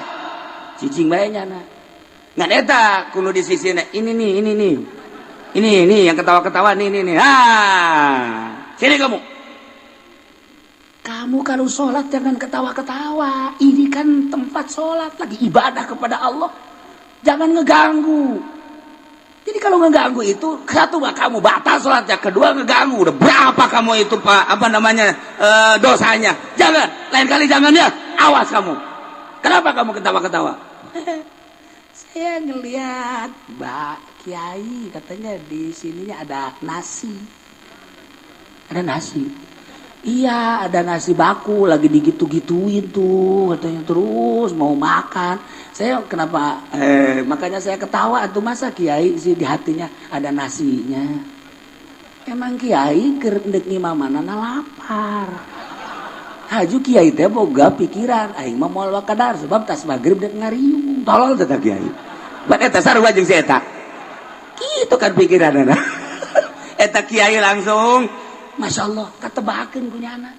Cicing bae nyana. Ngan eta kudu di sisi ini nih, ini nih, ini nih yang ketawa-ketawa nih, nih nih, ah, sini kamu. Kamu kalau sholat jangan ketawa-ketawa. Ini kan tempat sholat, lagi ibadah kepada Allah, jangan ngeganggu. Jadi kalau ngeganggu itu satu kamu batal sholatnya, kedua ngeganggu udah berapa kamu itu, Pak, apa namanya, dosanya. Jangan, lain kali jangan ya, awas kamu. Kenapa kamu ketawa-ketawa? Saya ngeliat Mbak Kiai katanya di sininya ada nasi. Ada nasi. Iya, ada nasi baku lagi digitu-gituin tuh katanya, terus mau makan. Saya kenapa makanya saya ketawa tuh, masa kiai sih di hatinya ada nasinya. Emang kiai keur ndek ngimamana lapar. Haju kiai teh boga pikiran aing mah moal wakadar sebab tas maghrib dek ngariung. Tolol teh kiai. Bat eta sarua jeung si eta. Kitu kan pikiranna. Eta kiai langsung, Masya Allah, katebakeun ku nyana.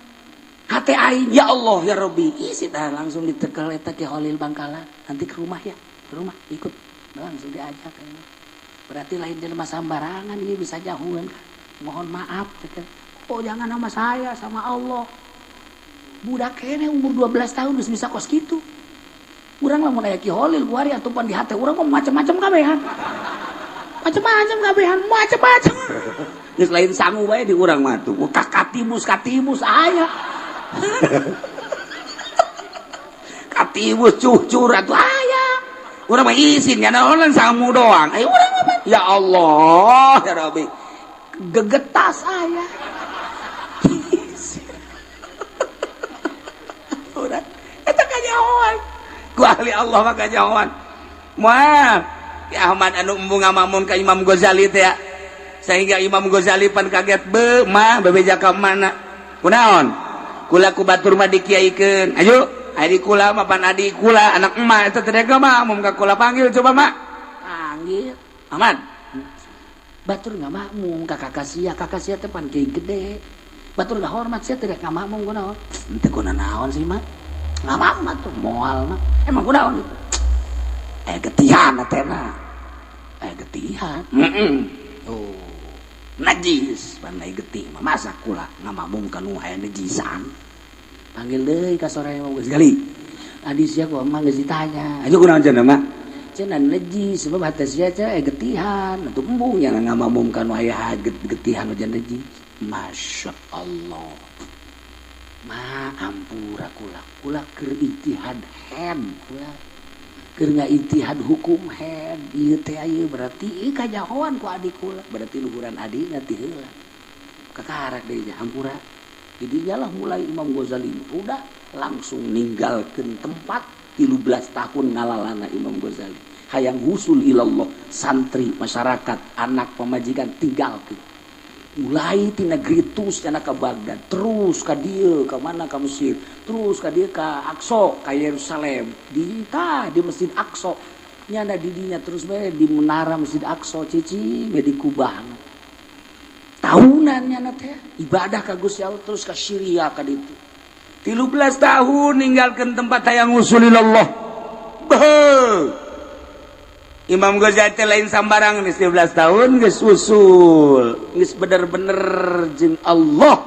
Hate aing, ya Allah ya Rabbi, isi dah langsung ditekel eta Ki Holil Bangkalan. Nanti ke rumah ya, ke rumah ikut, langsung diajak. Berarti lain jelema sambarangan ini bisa jauhan kan. Mohon maaf, cek. Oh, jangan sama saya, sama Allah. Budak kene umur 12 tahun geus bisa kos gitu. Urang lamun aya Ki Holil kuari atupan di hate urang mah macam-macam kabehan. Macam-macam kabehan, macam-macam. Geus lain sangu bae di urang mah tuh. Katibus katibus aya. Katibus cucur atuh aya. Urang mah isin nya naonan sangu doang. Ayo urang mah ya Allah ya Rabbi. Gegetas aya. Urang eta kanyahoan. Ku ahli Allah mah kanyahoan. Moal Ki Ahmad anu embung ngamamun ka Imam Ghazali teh ya. Sehingga Imam Ghazali pan kaget, be mah bebeja ka mana, kunaon kula ku batur mah dikiaikeun, ayo adi kula mah pan adi kula anak emak eta teh mah mun ka kula panggil, coba mak panggil Ahmad, batur nggak makmum ka kakak sia, kakak sia teh pan kiai gede, batur nggak hormat sia tidak nggak makmum, kunaon? Henteu kuna naon sih mah, nggak makmum tuh moal mah emang kunaon gitu, getihan teh mah, getihan. Oh. Najis pandai getih mah masa kula ngamakmum kanu aya najisan. Panggil deui ka sore mah geus gali. Adi sia ku emang geus ditanya. Aju kunaon cenah mah? Cenah najis sebab hate sia teh getihan atuh embung yang ngamakmum kanu aya getihan hujan najis. Masya Allah. Ma ampura kula kula keur ijtihad head kula keur ngaijtihad hukum head ieu teh ieu berarti ieu kajahoan ku adik kula berarti luhuran adina ti heula kakarak deui nya ampura. Didinya lah mulai Imam Ghazali udah langsung ninggalkeun tempat 13 tahun ngalalana Imam Ghazali hayang husul ilallah santri masyarakat anak pamajikan tinggalkeun mulai ti negeri Tus cenah ka Baghdad terus ka dieu ka mana ka Mesir terus ka dieu ka Aqsa ka Yerusalem di tah di Masjid Aqsa nyana di dinya terus bae di menara Masjid Aqsa cicing we di kubah tahunan nyana teh ibadah ka Gusti Allah terus ka Syria ka ditu 13 tahun ninggalkeun tempat hayang usulillah. Beuh. Imam Ghazali teh lain sambarang geus 13 tahun geus usul geus bener-bener jeung Allah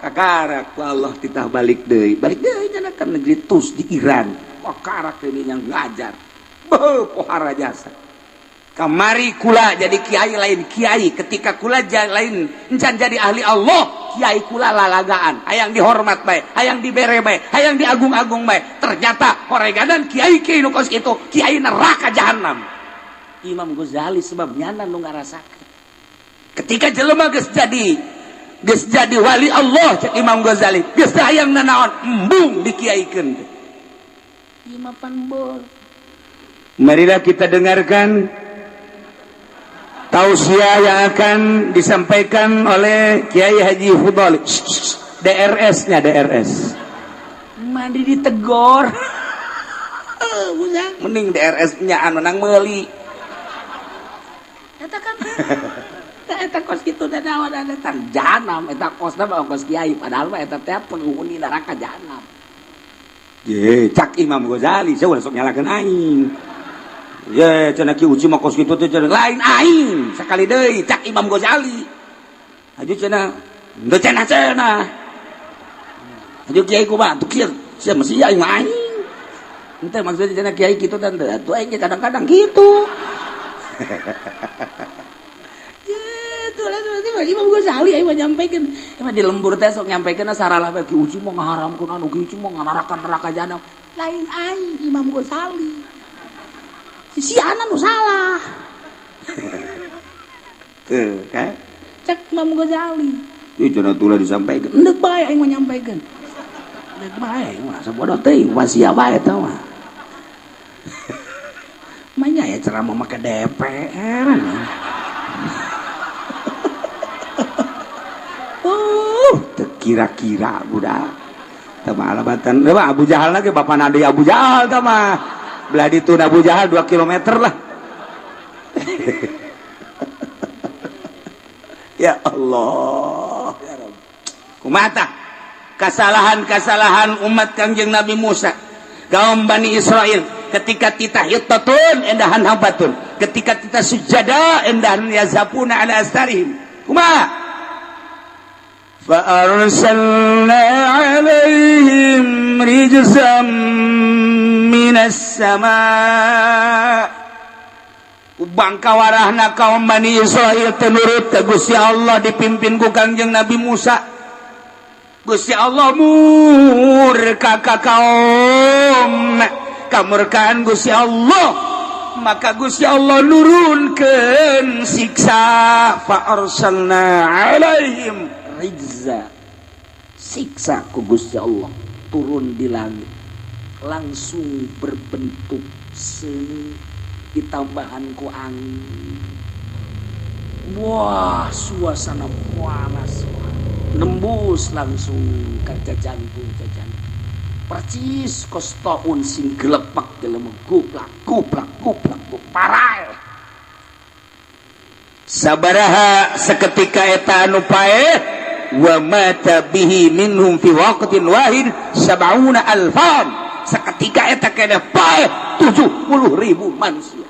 kakarak ku Allah titah balik deui nya ka negeri Tus di Iran kakarak deui nya ngajar beuh pohara jasa kamari kula jadi kiai lain kiai ketika kula lain encan jadi ahli Allah kiai kula lalagaan hayang dihormat bae hayang dibere bae hayang diagung-agung bae ternyata horeganan kiai kiai nu kos kitu kiai neraka jahanam. Imam Ghazali sebab nyana nu ngarasakeun ketika jelema geus jadi wali Allah cek Imam Ghazali geus teu hayang nanaon embung dikiaikeun teh ieu mah pan bol. Marilah kita dengarkan tausiah yang akan disampaikan oleh Kiai Haji Fudhali DRS-nya DRS mandi ditegor mending DRS-nya anu nang meuli eta kan eta kos kitu da naon eta jahanam eta kosna mah kos kiai padahal mah eta teh penghuni neraka jahanam. Ye cak Imam Ghazali saya ulah sok nyalakeun aing. Ye cenah Ki Uci mah kos kitu teh cenah lain aing sakali deui cak Imam Ghazali. Aju cenah henteu cenah cenah. Aju kiai kumaha tuh kieu sia mesti aing mah aing. Henteu maksudnya cenah kiai kitu teh atuh aing ge kadang-kadang kitu. Imam Ghazali aing mah nyampaikan emang di lembur teh sok nyampaikan saralah bae Ki Uci mah ngaharamkeun anu Ki Uci mah nganarakan neraka jahanam lain aing Imam Ghazali si ana nu salah tuh kan cek Imam Ghazali ieu cenah tulah disampaikan endek bae aing mah nyampaikan endek bae mah asa bodoh teuing wasia bae eta mah manya ya ceramah make DPR. Kira-kira budak tama alabatan mah Abu Jahal lagi bapak nadi Abu Jahal tama belah ditu Abu Jahal 2 kilometer lah. Ya Allah ya Rabb kumata kesalahan-kesalahan umat Kangjeng Nabi Musa kaum Bani Israel ketika titah hittatun endahan habatun ketika titah sujada endahan yazapuna ala astarihim kumaha فأرسلنا عليهم رجزا من السماء bangka warahna kaum Bani Israil teu nurut ka Gusti Allah dipimpin ku Kangjeng Nabi Musa. Gusti Allah murka ka kaum kamurkaan Gusti Allah maka Gusti Allah nurunkeun siksa fa arsalna alaihim rijza siksa ku Gusti Allah turun di langit langsung berbentuk seni ditambahan ku angin. Wah suasana panas nembus langsung kaca jantung percis kos taun sing gelepak jelema guplak guplak guplak parai sabaraha seketika eta anu paeh wa mata bihi minhum fi waqtin wahid sab'una alfan seketika eta keneh paeh 70.000 manusia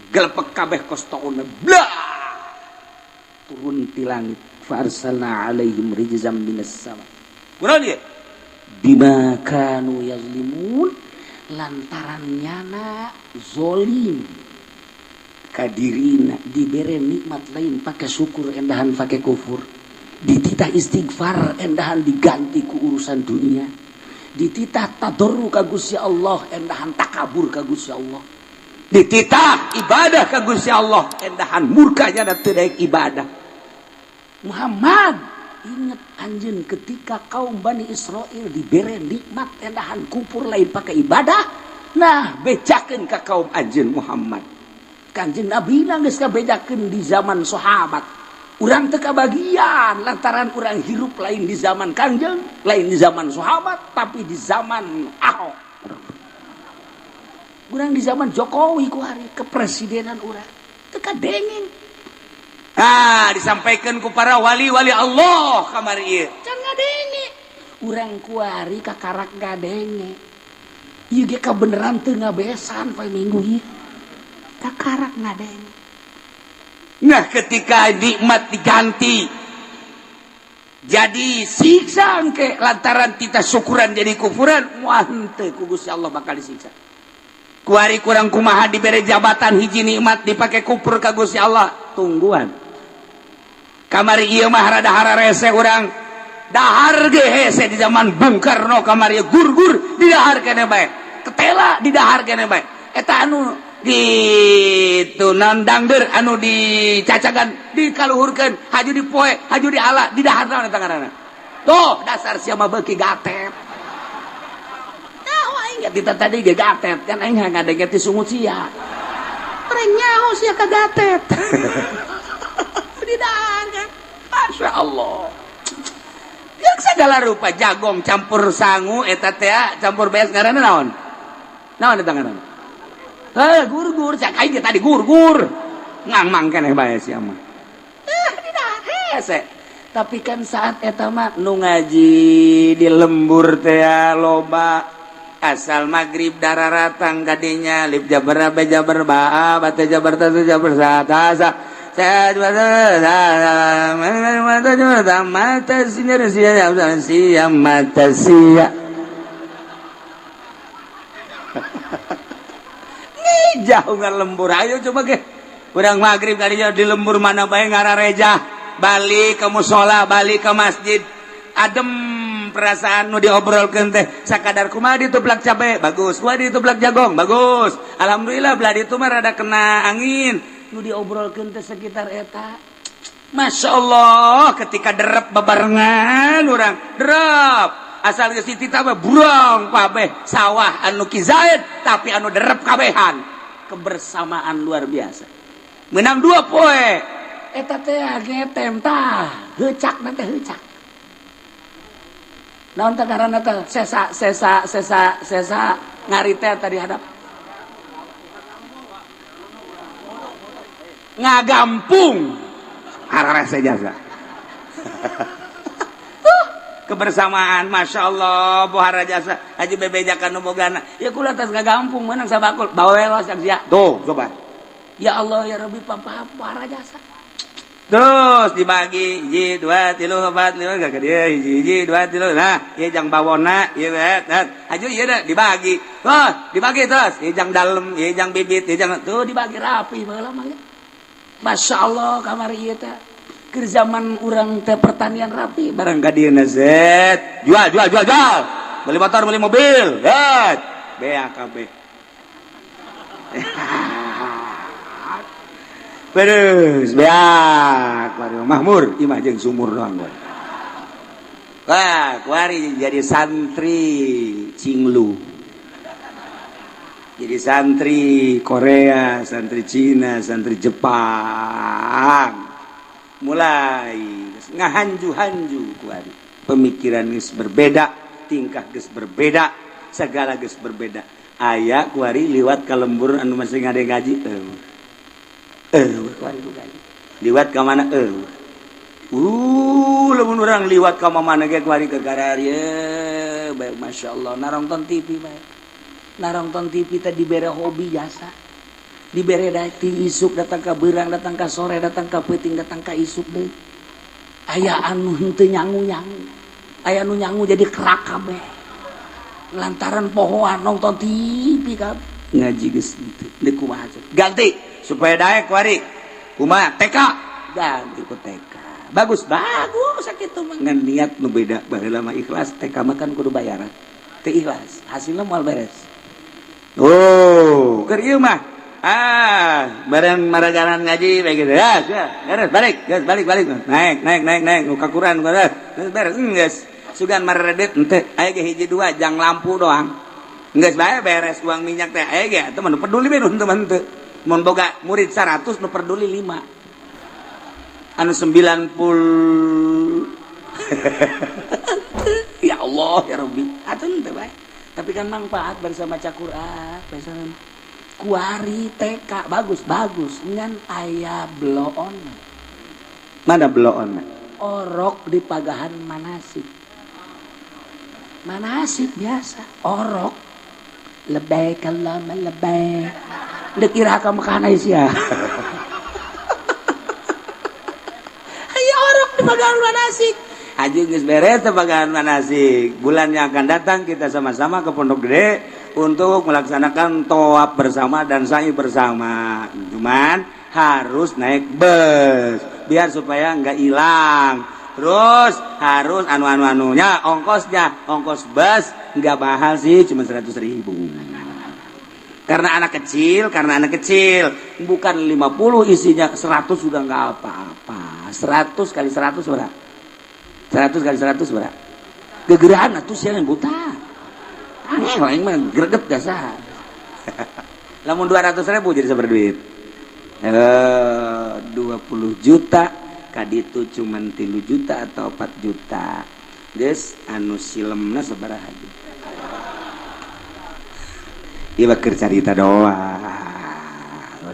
gelepek kabeh kos taun blah. Turun ti langit. Fa arsalna alaihim rijzam minas sama. Kunaon ieu? Bima kanu yazlimun, lantaran nyana zolim kadirina, dibere nikmat lain pakai syukur, endahan pakai kufur, dititah istighfar endahan diganti ku urusan dunia, dititah tadorru ka Gusti Allah endahan takabur ka Gusti Allah, dititah ibadah ka Gusti Allah endahan murkanya dan teu daek ibadah. Muhammad, ingat anjeun ketika kaum Bani Israel dibere nikmat endahan kufur lain pakai ibadah. Nah, bejakeun ka kaum anjeun Muhammad. Kanjeng Nabi geus kabejakeun di zaman sahabat. Urang teu kabagian lantaran urang hirup lain di zaman Kanjeng, lain di zaman sahabat, tapi di zaman Ahok. Urang di zaman Jokowi kuari kepresidenan urang teu kadengeng. Ah, disampaikan ku para wali-wali Allah kamari ieu. Can ngadenge. Urang kuari kakarak ngadenge. Ieu ge kabeneran teu ngabesan poe Minggu ieu. Kakarak ngadenge. Nah, ketika nikmat diganti jadi siksa engke lantaran kita syukuran jadi kufuran, wah henteu ku Gusti Allah bakal disiksa. Kuari kurang kumaha dibere jabatan hiji nikmat dipake kufur ka Gusti Allah, tungguan. Kamari ieu mah rada hararese urang. Dahar ge hese di zaman Bung Karno kamari gurgur di dahar kene bae. Ketela di dahar kene bae. Eta anu gitu nandangder anu dicacagan dikaluhurkeun haju dipoe haju diala di dahar naon eta ngaranna. Tuh dasar sia mah beuki gatet. Nyaho aing ge tadi ge gatet kan aing ngadenge ti sungut sia. Reng nyaho sia ka gatet. Di dahar kan. Masya Allah. Yang segala rupa jagong campur sangu eta teh campur beas ngaranna naon? Naon eta ngaranna? Heh, gurgur cak aing tadi gurgur. Ngangmang keneh bae sia mah. Hese. Tapi kan saat eta mah nu ngaji di lembur teh loba asal magrib dararatang kadinya lip jabar be jabar ba ba teh jabar ta jabar sa ta sa mata sia mata sia. Jauh nggak lembur, ayo coba ke urang maghrib kadinya di lembur mana bae ngarareja, balik ke musola, balik ke masjid, adem perasaan nu diobrolkeun teh sakadar kumaha dituplak cabe bagus, kumaha dituplak jagong bagus, alhamdulillah belah ditu mah rada kena angin, nu diobrolkeun teh sekitar eta. Masya Allah ketika derep bebarengan urang derep asal geus dititah mah burang kabeh sawah anu kizaid tapi anu derep kabehan. Kebersamaan luar biasa. Menang dua poe. Eta teh getem tah, heucak na teh heucak. Naon teh ngaranna teh sesa sesa sesa sesa ngari teh tadi hadap. Ngagampung. Hararese jasa. Kebersamaan Masya Allah bohara jasa haji bebejakan nu bogana ya kula tas ngagampung menang sabakul bawel sak sia tuh coba ya Allah ya Rabbi papa bohara jasa terus dibagi hiji dua tilu opat lima ka dieu hiji hiji dua tilu nah ieu jang bawona ieu haju ieu da dibagi wah dibagi terus ieu jang dalem ieu jang bibit ieu jang tuh dibagi rapi baheula mah Masya Allah kamari ieu teh keur zaman urang teh pertanian rapi barang ka dieu zet jual jual jual jual beli motor beli mobil zet BAKB terus beak baru mahmur imah jeung sumur doang gua. Wah kuari jadi santri Cinglu, jadi santri Korea, santri Cina, santri Jepang, mulai ngahanju-hanju kuari pemikiran geus berbeda, tingkah geus berbeda, segala geus berbeda. Aya kuari liwat ka lembur anu masih ngade ngaji kuari ngaji liwat ka mana lamun urang liwat ka mana ge kuari ke gararieu bae masyaallah narongton TV bae. Narongton TV teh dibere hobi jasa. Dibere ti isuk datang ka beurang, datang ka sore, datang ka peuting, datang ka isuk deui. Aya anu henteu nyangu-nyangu. Aya anu nyangu jadi kerak kabeh. Lantaran pohoan nonton TV kabeh. Ngaji geus henteu. Deuk kumaha ganti supaya daek kuari. Kumaha TK? Ganti ku TK. Bagus, bagus sakitu mah ngan niat nu beda baheula mah ikhlas, TK mah kan kudu bayaran. Teu ikhlas, hasilna moal beres. Oh, keur ieu mah ah, bareng maragaran ngaji bae gitu. Ya, beres, balik, geus balik balik. Naik, naik, naik, naik, nu kakuran geus beres, geus. Sugan maredet henteu, aya ge hiji dua jang lampu doang. Geus bae beres uang minyak teh aya ge atuh mah nu peduli we nu henteu mah henteu. Mun boga murid 100 nu peduli 5. Anu 90 ya Allah ya Rabbi atuh henteu bae. Tapi kan manfaat bersama maca Quran, bersama kuari TK bagus bagus ngan aya bloon. Mana bloon? Orok di pagahan manasik. Manasik biasa orok. Lebay kalama lebay. Deuk iraha ka Mekah sia. Aya orok di pagahan manasik. Haji geus beres pagahan manasik. Bulan yang akan datang kita sama-sama ke Pondok Gede untuk melaksanakan tawaf bersama dan sa'i bersama. Cuman harus naik bus biar supaya nggak hilang. Terus harus anu-anu-anunya, ongkosnya, ongkos bus nggak mahal sih, cuma 100.000. Karena anak kecil, karena anak kecil bukan 50 isinya 100 sudah nggak apa-apa. 100 kali 100 berapa? 100 kali 100 berapa? Gegerahan atuh sia yang buta. Aneh lain mah greget jasa. Lamun 200.000 jadi sabar duit. 20 juta kaditu cuman 3 juta atau 4 juta. Geus anu silemna sabaraha juta. Ieu mah keur carita doang.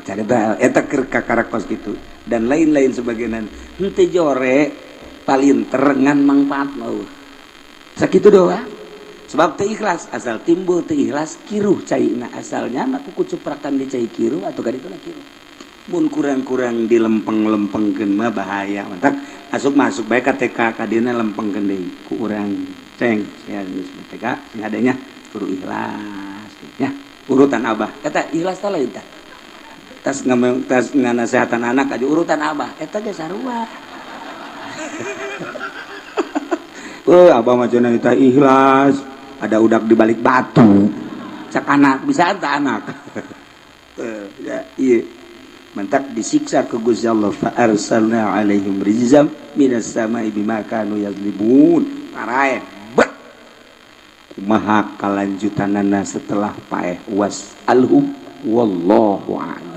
Carita eta keur kakarakos kitu dan lain-lain sebagainya. Henteu jore palinter ngan mangfaat mah. Sakitu doang. Sebab teu ikhlas, asal timbul teu ikhlas kiruh caina, asalnya mah ku cuprakan di cai kiruh atau kadituna kiruh. Mun kurang-kurang dilempeng-lempengkeun mah bahaya. Mantak masuk-masuk bae ka TK kadina lempengkeun deui ku urang ceng sia geus TK sing adanya kudu ikhlas nya. Urutan abah eta ikhlas teh lain tah. Tas tas nganasehatan anak aja urutan abah eta ge sarua. Oh, abah mah cenah eta ikhlas, ada udak di balik batu. Cak anak bisa anta anak. Ya, iya. Mantak disiksa ke Gusti Allah fa arsalna alaihim rizam minas sama'i bima kanu yazlimun. Paraeh bet. Kumaha kalanjutanana setelah paeh was alhum wallahu a'lam.